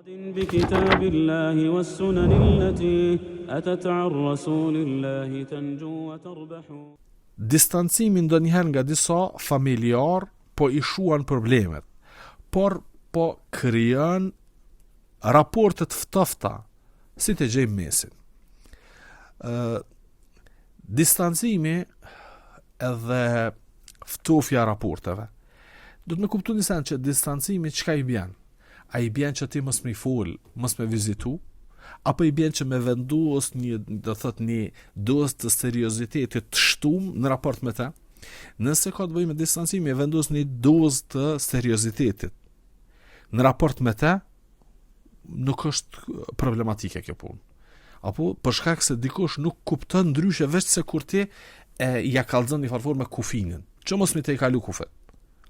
بكتاب الله والسنن التي أتت عن رسول الله تنجو وتربح Distancimi ndonjëherë nga disa familjarë po i shuan problemet, por po krijon raporte të ftofta, si të gjejmë mesin. Ë distancimi edhe ftofja e raporteve. Duhet me kuptu një sen që distancimi çka i bjen? A i bjen që ti mos me i fol, mos me vizitu? Apo i bjen që me vendos një, do thot një dozë të seriozitetit të shtum në raport me te? Nëse ka të bëjë me distancimi, e vendos një dozë të seriozitetit në raport me te, nuk është problematike kjo punë. Apo për shkak se dikush nuk kupton ndryshe veç se kur ti e ja kallzon një farë forme kufinin, që mos me tejkalu kufit.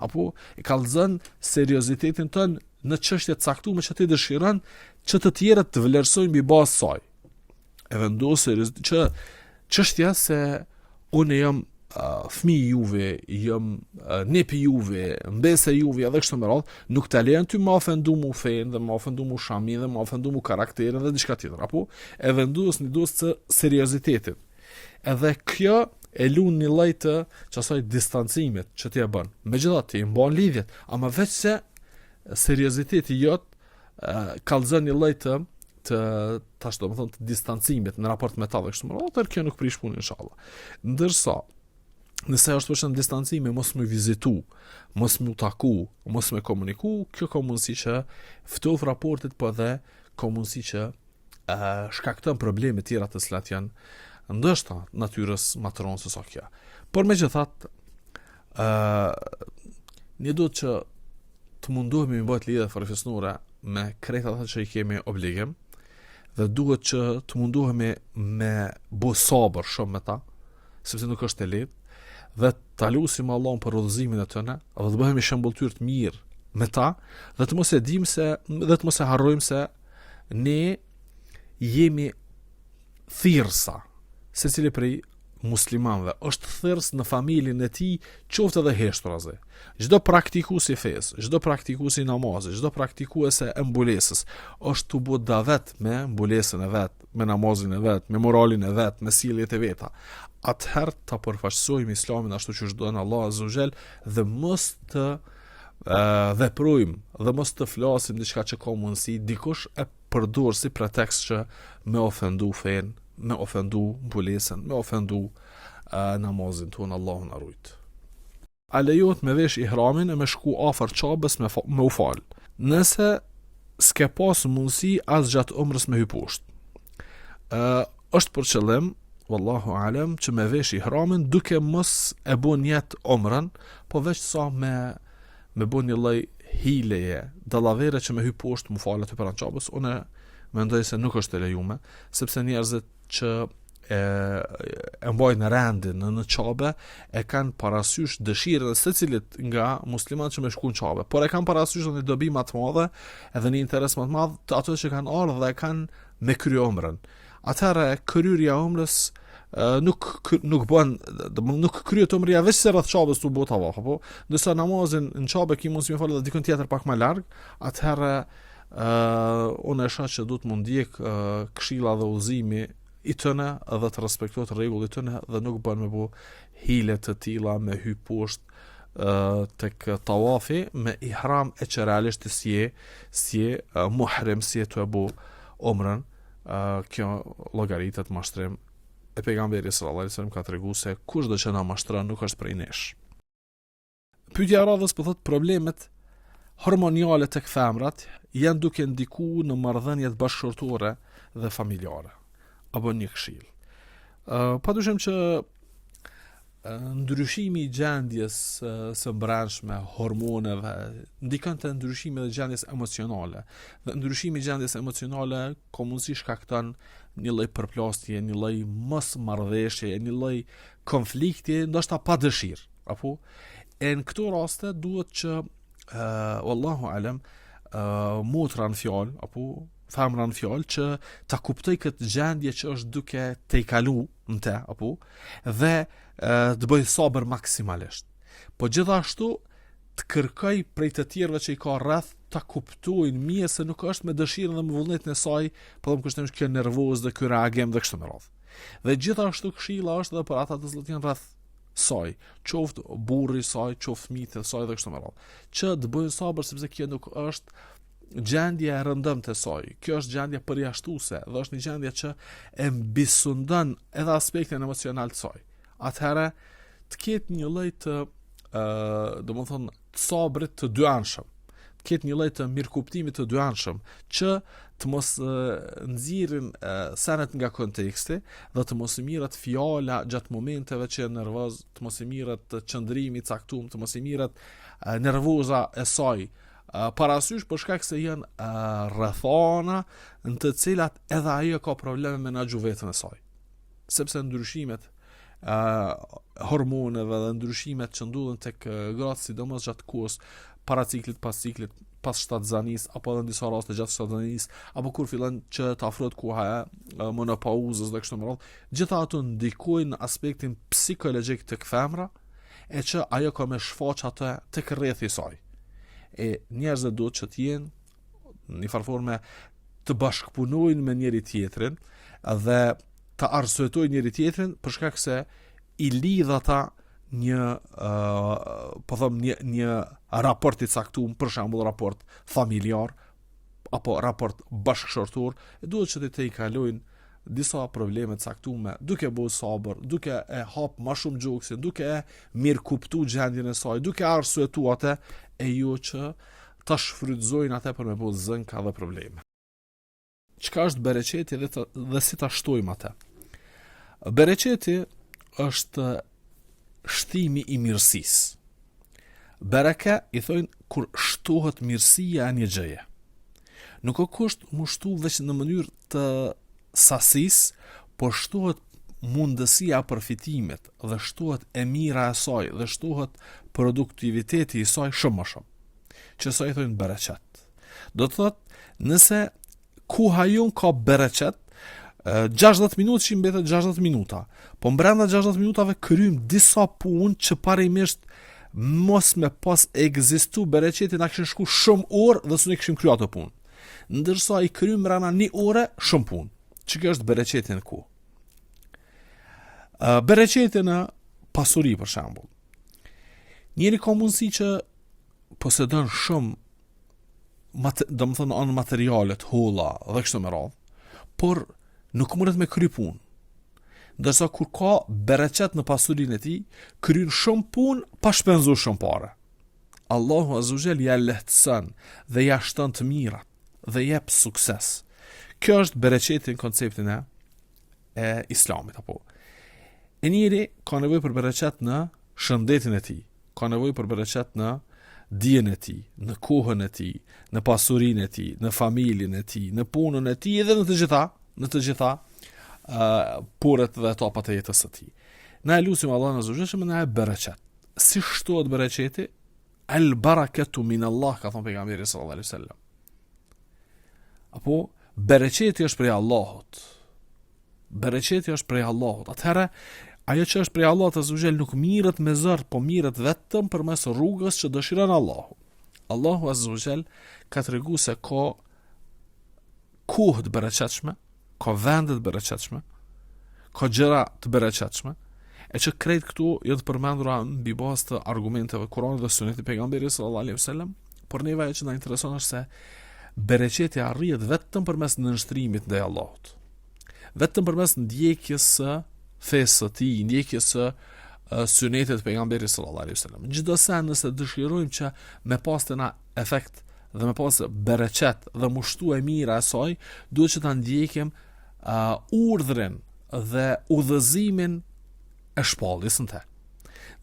Apo e kallzon seriozitetin tënd në çështje të caktuara që ti dëshiron që të tjerët të vlerësojnë mbi bazë saj. E vendos serioz që çështja se unë jam uh, fëmijë juve, jam uh, nipi juve, mbesë juve edhe kështu me radhë, nuk ta lejon ty me ofendu mu fenë dhe me ofendu mu shaminë dhe me ofendu mu karakterin dhe diçka tjetër. Apo e vendos një dozë të seriozitetit. Edhe kjo e lun një lloj të qasaj distancimit që ti e bën. Megjithatë ti i mban lidhjet, ama veç se serioziteti jot kallzon një lloj të të tash domethënë të distancimit në raport me ta dhe kështu me radhë, atëherë kjo nuk prish punë inshallah. Ndërsa nëse është për shembull distancimi mos me vizitu, mos me taku, mos me komuniku, kjo ka mundësi që ftof raportet po edhe ka mundësi që uh, shkakton probleme tjera të cilat janë ndoshta natyrës më të rëndë se sa kjo. Por megjithatë, ë uh, ne duhet që të mundohemi me mbajt lidhje farefisnore me krejt ata që i kemi obligim dhe duhet që të mundohemi me bo sabër shumë me ta, sepse nuk është e lehtë dhe ta lusim Allahun për udhëzimin e tyre dhe të bëhemi shembulltyrë të mirë me ta dhe të mos e dimë se dhe të mos e harrojmë se ne jemi thirrësa secili prej muslimanëve është thirrës në familjen e tij, qoftë edhe heshturazi. Çdo praktikues i fesë, çdo praktikues i namazit, çdo praktikuese e mbulesës është tu bo davet me mbulesën e vet, me namazin e vet, me moralin e vet, me sjelljet e veta. Atëherë ta përfaqësojmë Islamin ashtu qysh don Allahu Azza wa Jall dhe mos të veprojmë dhe mos të flasim diçka që ka mundësi dikush e përdor si pretekst që me ofendu fenë, me ofendu mbulesën, me ofendu uh, namazin tonë, Allahu na rujt. A lejohet me vesh ihramin e me shku afër Qabes me, me u fal? Nëse s'ke pas mundësi as gjatë umrës me hy poshtë. Uh, është për qëllim, wallahu alem, që me vesh ihramin duke mos e bo nijet umrën, po veç sa me me bo një lloj hileje, dallavere që me hy poshtë mu falë aty pranë Qabes, unë mendoj se nuk është e lejume, sepse njerëzit që e, e mbajnë rendin në, në Qabe e kanë parasysh dëshirën e secilit nga muslimanët që me shku në Qabe, por e kanë parasysh edhe një dobi më të madhe, edhe një interes më të madh të ato që kanë ardhur dhe e kanë me kry umrën. Atëherë kryerja e umrës nuk nuk bën, do nuk kryet umrja veç se rreth Qabes tu bo tavaf, apo ndërsa namazin në Qabe ki mundësi me fal edhe dikun tjetër pak më larg, atëherë uh, unë e shoh që duhet m'u ndjek uh, këshilla dhe udhëzimi i tyne dhe të respektohet rregulli i tyne dhe nuk bën me bo hile të tilla me hy poshtë uh, tek tavafi me ihram e që realisht s'je s'je uh, muhrim s'je tu e bo umrën uh, kjo llogaritet mashtrim e pejgamberi sallallahu alajhi wasallam ka tregu se kushdo që na mashtron nuk është prej nesh. Pyetja e radhës po thot problemet hormoniale tek femrat janë duke ndiku në marrëdhëniet bashkëshortore dhe familjare. Apo një këshill. Ë uh, padyshim që ndryshimi i gjendjes së brendshme, hormoneve, ndikon te ndryshimi i gjendjes emocionale. Dhe ndryshimi i gjendjes emocionale ka mundësi shkakton një lloj përplasje, një lloj mosmarrëveshje, një lloj konflikti, ndoshta pa dëshirë, apo e në këto raste duhet që uh, wallahu alem uh, motra në fjalë apo femra në fjalë që ta kuptoj këtë gjendje që është duke tejkalu në te, apo, dhe e, të bëj sabër maksimalisht. Po gjithashtu, Të kërkoj prej të tjerëve që i ka rreth ta kuptojnë mirë se nuk është me dëshirën dhe me vullnetin e saj, po them kushtimisht kjo nervozë dhe ky reagim dhe kështu me radhë. Dhe gjithashtu këshilla është edhe për ata të cilët janë rreth saj, qoftë burri i saj, qoftë fëmijët e saj dhe kështu me radhë. Që të bëjnë sabër sepse kjo nuk është gjendja e rëndomtë e saj. Kjo është gjendje përjashtuese dhe është një gjendje që e mbisundon edhe aspektin emocional të saj. Atëherë të ketë një lloj të ë, domethënë, të sabrit të dyanshëm, të ketë një lloj të mirëkuptimit të dyanshëm, që të mos nxirrin senet nga konteksti dhe të mos i mirret fjala gjatë momenteve që janë nervoz, të mos i mirret qëndrimi i caktuar, të mos i mirret nervoza e saj parasysh për shkak se janë rrethana në të cilat edhe ajo ka probleme me menaxhu veten e saj. Sepse ndryshimet hormoneve dhe ndryshimet që ndodhin tek gratë sidomos gjatë kohës para ciklit, pas ciklit, pas shtatzanisë apo edhe në disa raste gjatë shtatzanisë apo kur fillon që të afrohet koha e menopauzës dhe kështu me radhë, gjitha ato ndikojnë në aspektin psikologjik tek femra e që ajo ka me shfaq atë tek rrethi i saj. E njerëzit duhet që të jenë në një farë forme të bashkëpunojnë me njëri tjetrin dhe të arsyetojnë njëri tjetrin për shkak se i lidh ata një uh, po them një një raport i caktuar, për shembull raport familjar apo raport bashkëshortor, e duhet që të tejkalojnë disa probleme të caktuara, duke bërë sabër, duke e hap më shumë gjoksin, duke e mirëkuptu gjendjen e saj, duke arsyetu atë e jo që ta shfrytëzojnë atë për me bo zënka dhe probleme. Çka është bereqeti dhe, të, dhe si ta shtojmë atë? Bereqeti është shtimi i mirësisë. Bereke i thojnë kur shtohet mirësia e një gjëje. Nuk o kusht mu shtu veç në mënyrë të sasisë, por shtohet mundësia e përfitimit dhe shtohet e mira e saj dhe shtohet produktiviteti i saj shumë më shumë. Qësaj i thojnë bereqet. Do të thotë, nëse koha jonë ka bereqet, 60 minutë që mbetet 60 minuta, po mbrenda 60 minutave kryjmë disa punë që parimisht mos me pas ekzistu bereqeti na kishin shku shumë orë dhe s'un i kishim kry ato punë. Ndërsa i kryjmë mbrenda një ore shumë punë. Që kjo është bereqeti në kohë. Bereqeti në pasuri për shembull. Njeri ka mundësi që posedon shumë mate, domethënë anë materiale të holla dhe kështu me radhë, por nuk mundet me kry punë. Ndërsa kur ka bereqet në pasurinë e tij, kryen shumë punë pa shpenzu shumë pare. Allahu Azza wa Jall ja lehtëson dhe ja shton të mirat dhe jep sukses. Kjo është bereqeti në konceptin e e islamit apo. E njeri ka nevojë për bereqet në shëndetin e tij, ka nevojë për bereqet në dijen e tij, në kohën e tij, në pasurinë e tij, në familjen e tij, në punën e tij dhe në të gjitha, në të gjitha uh, poret dhe etapat e jetës së tij. Na e lusim Allahun Azza wa Jall që me na e bereqet. Si shtohet bereqeti? El baraketu min Allah, ka thonë pejgamberi sallallahu alaihi wasallam. Apo bereqeti është prej Allahut. Bereqeti është prej Allahut. Atëherë ajo që është prej Allahut Azza wa Jall nuk mirret me zor, po mirret vetëm përmes rrugës që dëshiron Allahu. Allahu Azza wa Jall ka tregu se ka kohë të bereqetshme, ka vende të bereqetshme, ka gjëra të bereqetshme, e që krejt këto janë të përmendura mbi bazë të argumenteve Kuranit dhe Sunetit pejgamberit sallallahu alaihi wasallam, por neve ajo që na intereson është se bereqeti arrihet vetëm përmes nënshtrimit ndaj Allahut. Vetëm përmes ndjekjes së fesë së tij, ndjekjes së sunetit të pejgamberit sallallahu alaihi wasallam. Çdo sen nëse dëshirojmë që me pas te na efekt dhe me pas bereqet dhe mu shtu e mira e saj, duhet që ta ndjekim uh, urdhrin dhe udhëzimin e shpalljes në te.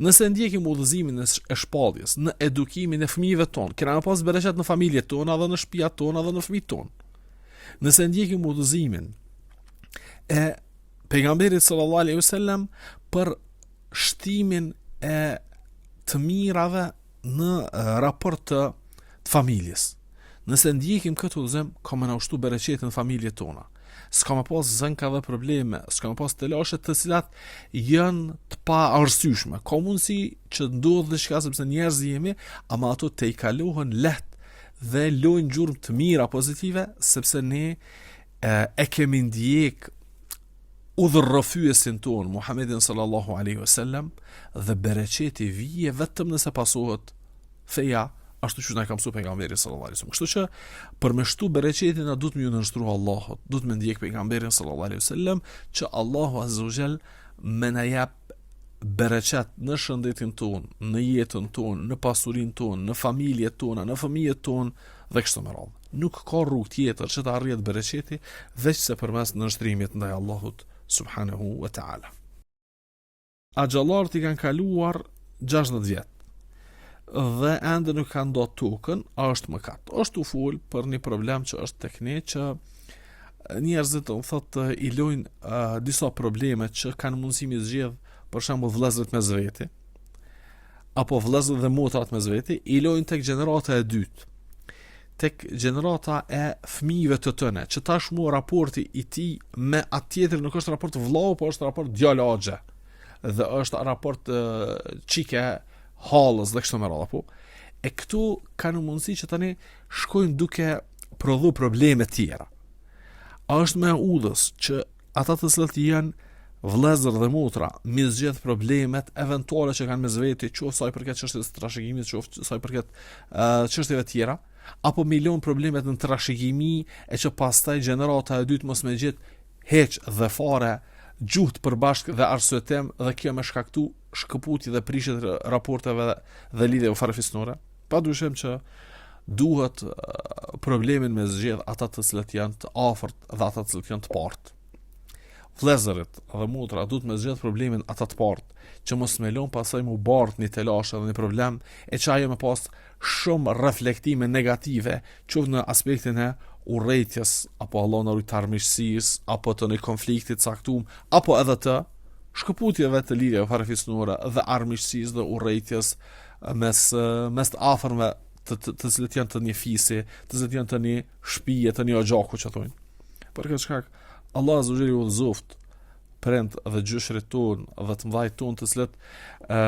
Nëse ndjekim udhëzimin e shpalljes në edukimin e fëmijëve tonë, kena me pas bereqet në familjet tona dhe në shtëpiat tona dhe në fëmijët tonë. Nëse ndjekim udhëzimin e pejgamberit sallallahu alaihi wasallam për shtimin e të mirave në raport të, të familjes. Nëse ndjekim këtë udhëzim, ka me na u shtu bereqeti në familjet tona. S'ka me pas zënka dhe probleme, s'ka me pas telashe të cilat janë të paarsyeshme. Ka mundësi që ndodh diçka sepse njerëz jemi, ama ato tejkalohen lehtë dhe lojnë gjurmë të mira pozitive sepse ne e, e kemi ndjek udhërrëfyesin tonë Muhammedin sallallahu alaihi wasallam dhe bereqeti vije vetëm nëse pasohet feja ashtu qysh na ka mësu pejgamberi sallallahu alaihi wasallam. Kështu që për me shtu bereqetin na duhet me ju nënshtru Allahut, duhet me ndjek pejgamberin sallallahu alaihi wasallam që Allahu azza wa jall me na jap bereqet në shëndetin tonë, në jetën tonë, në pasurinë tonë, në familjet tona, në fëmijët tonë dhe kështu me radhë. Nuk ka rrugë tjetër që të arrihet bereqeti veçse përmes nënshtrimit ndaj Allahut subhanahu wa taala. Axhallarët i kanë kaluar 60 vjet dhe ende nuk kanë nda tokën, a është mëkat? Është tu fol për një problem që është tek ne që njerëzit do të thotë i lojnë uh, disa probleme që kanë mundësi mi zgjidh, për shembull vëllezërit mes veti, apo vëllezërit dhe motrat mes veti, i lojnë tek gjenerata e dytë tek gjenerata e fëmijëve të tyne, që tashmë raporti i tij me atë tjetrin nuk është raport vllau, po është raport djalë axhe. Dhe është raport çike hallës dhe kështu me radhë, po. E këtu kanë mundësi që tani shkojnë duke prodhu probleme tjera. A është më e udhës që ata të cilët janë vëllezër dhe motra, mi zgjidh problemet eventuale që kanë mes veti, qoftë sa i përket çështjes së trashëgimisë, qoftë sa i përket uh, çështjeve tjera, apo mi lon problemet në trashëgimi e që pastaj gjenerata e dytë mos me gjet hiç dhe fare gjuhë të përbashkët dhe arsyetim dhe kjo me shkaktu shkëputje dhe prishje të raporteve dhe, dhe lidhjeve farefisnore. Pa dyshim që duhet problemin me zgjidh ata të cilët janë të afërt dhe ata të cilët janë të partë. Vëllezërit dhe motrat duhet me zgjidh problemin ata të partë, që mos me lon pastaj mu bart një telashe dhe një problem e që ajo me pas shumë reflektime negative, qoftë në aspektin e urrejtjes apo Allahu na rujt armiqësisë apo të një konflikti të caktuar, apo edhe të shkëputjeve të lidhjeve farefisnore dhe armiqësisë dhe urrejtjes mes mes të afërmve të, të, të cilët janë të një fisi, të cilët janë të një shtëpie, të një oxhaku që thonë. Për këtë shkak, Allah azza wa jall i udhëzoft prindt dhe gjyshërit tonë dhe të mëdhajt tonë të cilët ë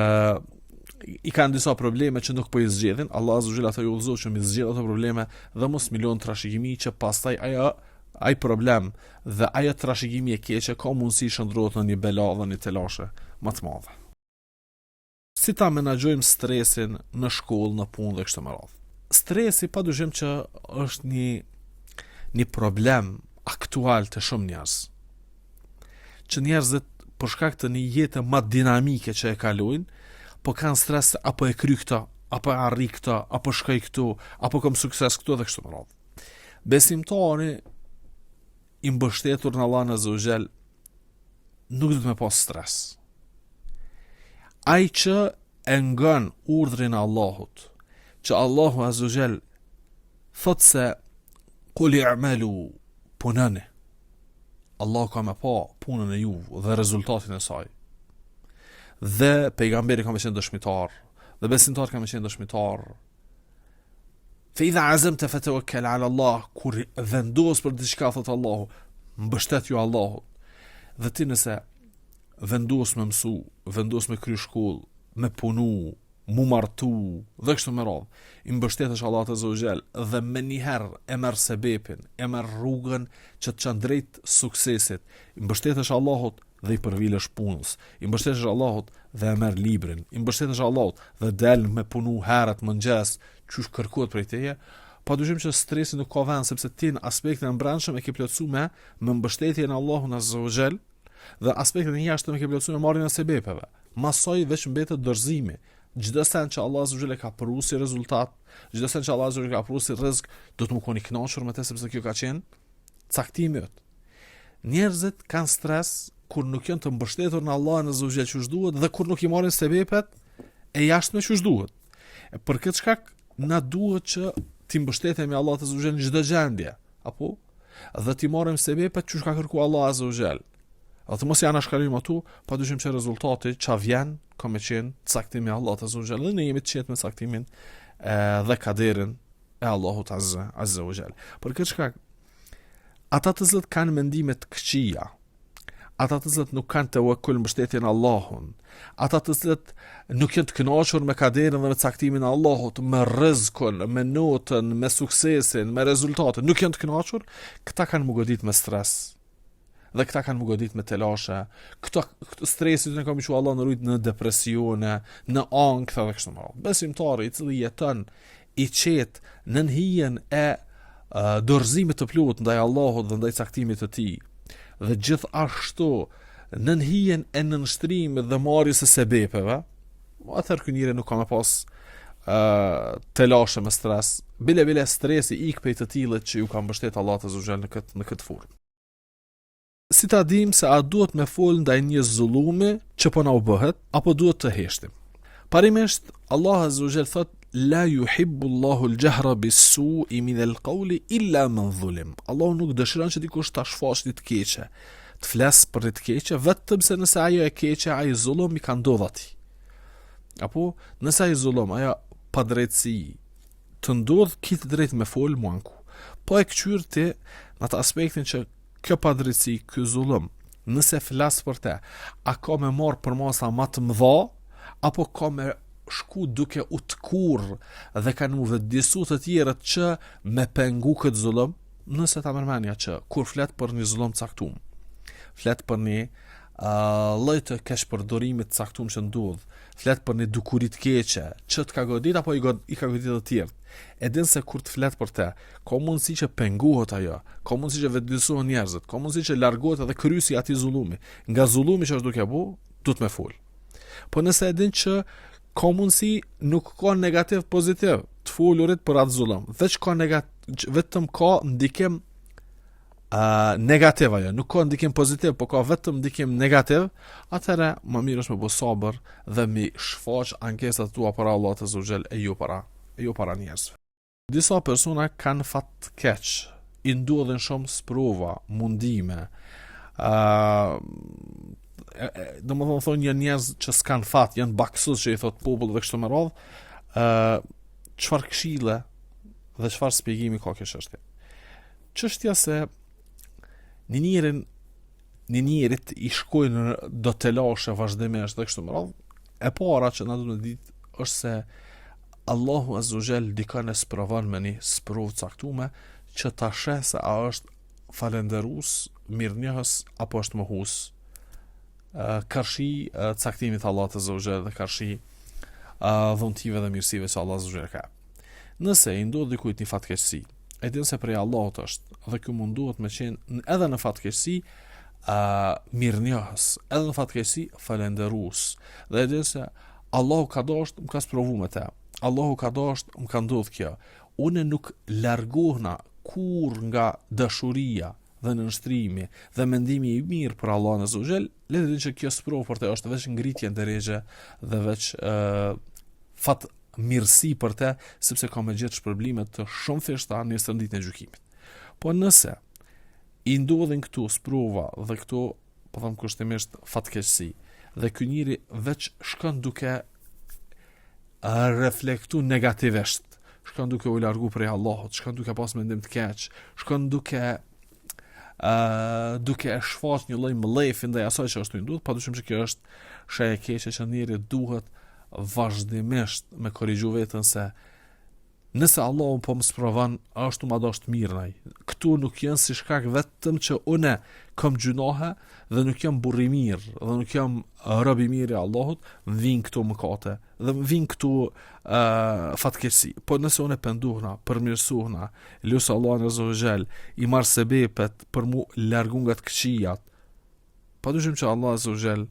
i kanë disa probleme që nuk po i zgjedhin, Allah azza wa jall ata i udhëzoft që mi zgjedh ato probleme dhe mos mi lon trashëgimi që pastaj ajo ai problem dhe ajo trashëgimi e keqe ka mundësi shndërrohet në një bela dhe një telashe më të madhe. Si ta menaxhojmë stresin në shkollë, në punë dhe kështu me radhë. Stresi padyshim që është një një problem aktual te shumë njerëz. Që njerëzit për shkak të një jete më dinamike që e kalojnë, po kanë stres se apo e kry këto, apo e arri këto, apo shkoj këtu, apo kam sukses këtu dhe kështu me radhë. Besimtari i mbështetur në Allahun Azza wa Jall nuk duhet me pas stres. Ai që e ngon urdhrin e Allahut, që Allahu Azza wa Jall thot se kul i'malu punoni. Allahu ka me pa punën e juj dhe rezultatin e saj. Dhe pejgamberi ka me qenë dëshmitar, dhe besimtarët ka me qenë dëshmitar, Fe idha azemte fe tevekkel ala Allah, kur vendos për diçka, thot Allahu, mbështetju Allahut. Dhe ti nëse vendos me mësu, vendos me kry shkollë, me punu, mu martu, dhe kështu me radhë, i mbështetesh Allahut Azza wa Jall, dhe menjëherë e merr sebepin, e merr rrugën që të çon drejt suksesit, i mbështetesh Allahut, dhe i përvilesh punës, i mbështetesh Allahut dhe e merr librin, i mbështetesh Allahut dhe del me punu herët mëngjes, qysh kërkohet prej teje, pa dyshim që stresi nuk ka vend sepse ti në aspektin e mbrendshëm e ke plotësuar me me mbështetjen e Allahut Azza wa Jall dhe aspektin e jashtëm e ke plotësuar me marrjen e sebepeve. Mas saj veç mbetet dorëzimi. Çdo send që Allah Azza wa Jall e ka pru si rezultat, çdo send që Allah Azza wa Jall e ka pru si rrezik, do të me kon i kënaqur me të sepse kjo ka qenë caktimi yt. Njerëzit kanë stres kur nuk janë të mbështetur në Allahun Azza wa Jall qysh duhet dhe kur nuk i marrin sebepet e jashtme qysh duhet. E për këtë shkak na duhet që t'i mbështetemi Allahut Azza wa Jall në çdo gjendje, apo dhe t'i marrim sebepet qysh ka kërku Allahu Azza wa Jall. Dhe të mos i anashkalojmë ato, pa dyshim që rezultati që vjen ka me qenë caktimi i Allahut Azza wa Jall dhe ne jemi të qetë me caktimin e, dhe kaderin e Allahut Azza, Azza wa Jall. Për këtë shkak, ata të cilët kanë mendime të këqija, ata të cilët nuk kanë tevekul mbështetje në Allahun, ata të cilët nuk janë të kënaqur me kaderin dhe me caktimin e Allahut, me rrezikun, me notën, me suksesin, me rezultatin, nuk janë të kënaqur, këta kanë m'u godit me stres. Dhe këta kanë m'u godit me telashe. Këta, këta stresi do të kanë çu Allahu na rujt në depresione, në ankth dhe kështu me radhë. Besimtari i cili jeton i qetë nën hijen e uh, dorëzimit të plotë ndaj Allahut dhe ndaj caktimit të tij. Dhe gjithashtu nën hijen e nënshtrimit dhe marrjes së sebepeve, atëherë ky njeri nuk ka me pas uh, telashe me stres. Bile bile stresi ik prej të tillit që iu ka mbështet Allahut Azza wa Jall në këtë në këtë formë. Si ta dimë se a duhet me fol ndaj një zullumi që po na u bëhet, apo duhet të heshtim? Parimisht, Allah Azza wa Jall thot la yuhibbu Allahu al-jahra bis-su'i min al-qawli illa man zulim. Allahu nuk dëshiron që dikush ta shfaqë një të keqe, të flas për një të keqe, vetëm se nëse ajo e keqe, ai zullum i ka ndodhur atij. Apo nëse ai zullum, ajo padrejtësi të ndodh, ki të drejtë me fol m'u anku. Po e këqyr ti në atë aspektin që Kjo padrejtësi, ky zullum, nëse flas për te, a ka me marrë përmasa ma të mëdha, apo ka me shku duke u tkurr dhe kanë m'u vetëdijesu të tjerët që me pengu këtë zullum, nëse ta merr menja që kur flet për një zullum caktum, flet për një uh, lloj të keqpërdorimit të caktum që ndodh, flet për një dukuri të keqe që të ka godit apo i, god, i ka godit të tjerët. E din se kur të flet për te, Ka mundësi që pengohet ajo, ka mundësi që vetëdijesohen njerëzit, ka mundësi që largohet edhe kryesi i atij zullumi. Nga zullumi që është duke bu, duhet me fol. Po nëse e din që ka mundësi nuk ka negativ pozitiv të folurit për atë zullum, veç ka negat, vetëm ka ndikim uh, negativ ajo, nuk ka ndikim pozitiv, po ka vetëm ndikim negativ, atëherë më mirë është me bo sabër dhe mi shfaq ankesat tua para Allahut Azza wa Jall e jo para, e jo para njerëzve. Disa persona kanë fat të keq, i ndodhin shumë sprova, mundime. ë uh, domethënë thonë janë njerëz që s'kan fat, janë baksuz që i thot populli dhe kështu me radhë. ë uh, çfarë këshille dhe çfarë shpjegimi ka kjo çështje? Çështja se një njerin një njerit i shkojnë do telashe vazhdimisht dhe kështu me radhë, e para që na duhet me ditë është se Allahu Azza wa Jall dikën e sprovon me një sprovë caktume që ta sheh se a është falënderues, mirënjohës apo është mohus karshi caktimit të Allahut Azza wa Jall dhe karshi dhuntive dhe mirësive që Allahu Azza wa Jall ka. Nëse i ndodh dikujt një fatkeqësi, e din se prej Allahut është dhe ky mundohet me qenë edhe në fatkeqësi uh, mirënjohës, edhe në fatkeqësi falënderues. Dhe e din se Allahu ka dashtë, më ka sprovu me te. Allahu ka dashtë, më ka ndodh kjo. Unë nuk largohna kurrë nga dashuria dhe nënshtrimi dhe mendimi i mirë për Allahun Azza wa Jall, le të dinë që kjo sprovë për të është veç ngritje në derexhe dhe veç uh, fatmirësi për te, sepse ka me gjetë shpërblime të shumëfishta nesër në ditën e gjykimit. Po nëse i ndodhin këto sprova dhe këto, po them kushtimisht, fatkeqësi, dhe ky njeri veç shkon duke reflektu negativisht, shkon duke u largu prej Allahut, shkon duke pas mendim të keq, shkon duke uh, duke e shfaq një lloj mllefi ndaj asaj që është tu ndodh, padyshim që kjo është shenjë e keqe që njeri duhet vazhdimisht me korrigju veten se nëse Allahu po më sprovon, është tu ma dasht mirën ai. Këtu nuk janë si shkak vetëm që unë kam gjynahe dhe nuk jam burrë i mirë dhe nuk jam rob i mirë i Allahut, më vijnë këto mëkate dhe më vijnë këto uh, fatkeqësi. Po nëse unë penduhna, përmirësuhna, lus Allahun Azza wa Jall, i marr sebepet për mu largu nga të këqijat. Padyshim që Allah Azza wa Jall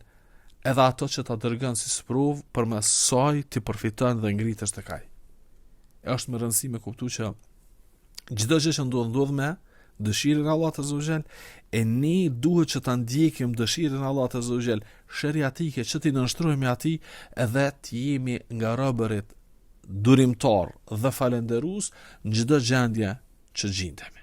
edhe ato që ta dërgon si sprovë përmes saj ti përfiton dhe ngritesh tek ai. E është me rëndësi me kuptu që çdo gjë që ndodh ndodh me dëshirën e Allahut Azza wa Jall, e ne duhet që ta ndjekim dëshirën e Allahut Azza wa Jall, sheriatike që t'i nënshtrohemi atij edhe të jemi nga robërit durimtar dhe falënderues në çdo gjendje që gjindemi.